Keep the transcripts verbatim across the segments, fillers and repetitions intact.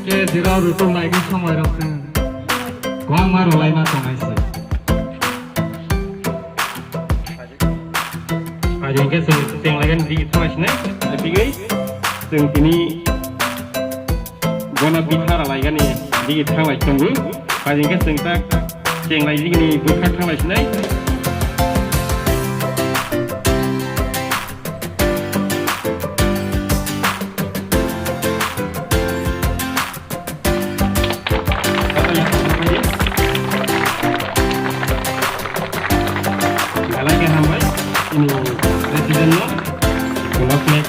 Jira rutum naigwi somoi rok chwng kwbangma rwlaima tongnai se. Ajo hwnkhe chwng chenglaigani digi thanglai sinai, bigwi chwng tini bono bitha rwlaigani digi thanglai tongo. Ajo hwnkhe chwng tak chenglaigini bwkhak thanglai sinai. Belai khe hambai, chini president no, kuno flag.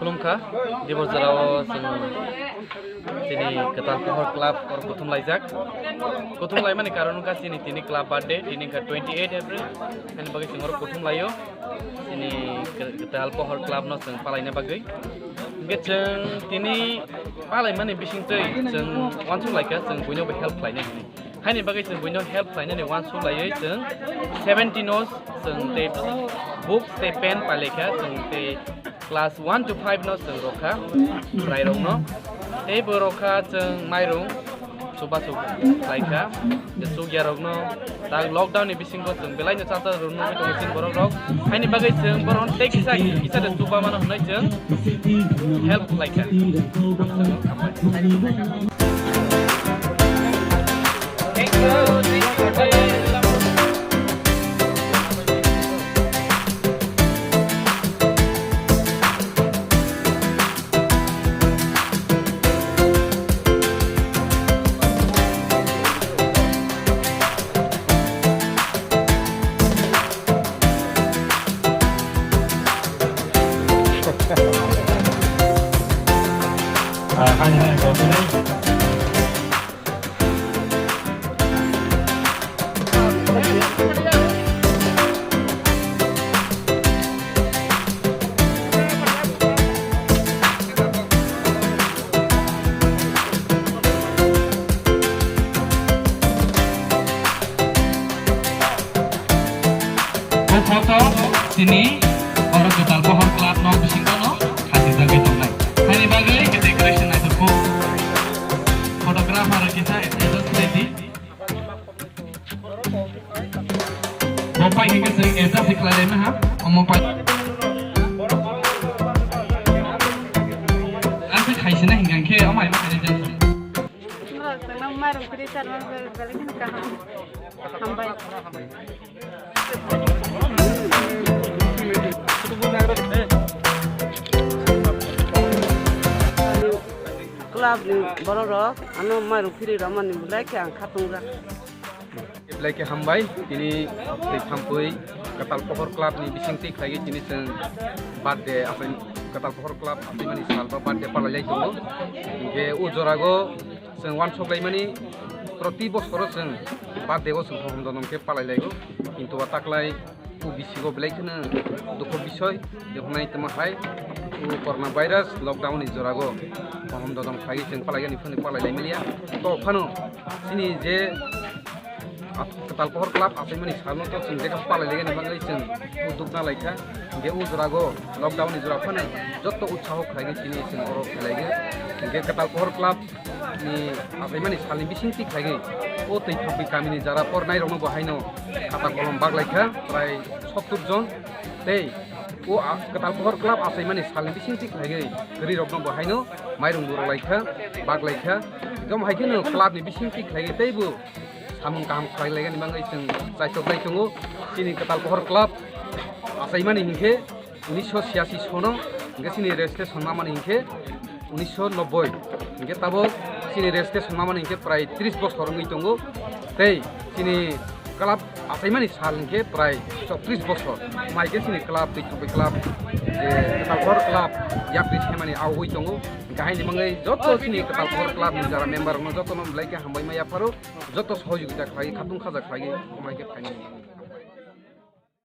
Khulumkha, dibor jorao chwng chini Kwtal Pohor Club oro kuthum laijak. Kuthum laimani karon wngkha chini tini club birthday, tini wngkha twenty eight April. Ani bagwi chwng oro kuthum laio. Chini Kwtal Pohor Club no chwng palaina bagwi. Hwnkhe chwng tini palaimani bisingtwi chwng uansuk laikha, chwng buino bo help khlainai hwnwi. Haini bagwi chwng buino help khlainani uansuk laiwi chwng seventeen no chwng tei books tei pen pailaikha, chwng tei class one to five no chwng rwkha, chwrairokno. Tei bo rwkha chwng mairung chubachu khlaikha, je chukyarokno tak lockdown ni bisingo chwng belaino chacha rwna nugwi tongo chini borok rok. Haini bagwi chwng borok tei kisa kisa de chuba mano hwnwi chwng help khlaikha. O photo chini oro Kwtal Pohor Club nok bisingo no khachijagwi tongnai. Haini bagwi decoration naithok kho. Photographer kisa adjust khlai di. Bo pai hingke se adjust khlai lai maha. Omo pai. Ang se khaisina hingke omo ai ma khaide jang. Norok tongna mairung kwrwi charwna belai kheno kaham. Hambai. Club ni borok rok ano mairung phiri rwmani belai khe ang khatung jak. Belai khe hambai, tini twi thampui Kwtal Pohor Club ni bising twi khlai tini chwng birthday asai Kwtal Pohor Club asai mani sal ba birthday palai lai tongo. Hingke o jora go chwng uansuk lai mani proti bosoro chwng birthday o chwng hohom donom khe palai lai go. Kintu o taklai o bisingo belai kheno dukho bisoi, je hwnai tamo hai o corona virus lockdown ni jora go hohom donom khlai chwng palai gani phone palai lai manya. To phano chini je Kwtal Pohor Club achaimani salno to chwng jekha palai laigani bagwi chwng udduk na laikha. Hingke o jora go lockdown ni jora phano jotto utsaho khlaigwi chini chwng oro khlaigwi. Hingke Kwtal Pohor Club ni achaimani salni bising twi khlaigwi o twi thapwi kamini jara pornai rokno bo haino khata kolom bak laikha prai sottur jon tei o a-, Kwtal Pohor Club achaimani salni bising twi khlaigwi kwrwi rokno bo haino mairung buro laikha bak laikha. Gom hai kheno club ni bising twi khlaigwi tei bo samung kaham khlai laigani bagwi chwng chaitok lai tongo. Chini Kwtal Pohor Club achaimani hinkhe unisho chhiyasi sono, hinkhe chini registration mamani hinkhe unisho nobboi. Hinkhe tabok chini registration mamani hinkhe prai tris bosor wngwi tongo. Tei chini Club achaimani sal hinkhe prai chowtris bosor. Mai khe chini club, twi thokbai club, je Kwtal Pohor club, yapri semani awi tongo. Kahini mangwi joto chini Kwtal Pohor club ni jara member rokno jotono belai khe hambai ma yapharo, joto sohojogita khlai, khatung khaja khlai, mai khe phaini.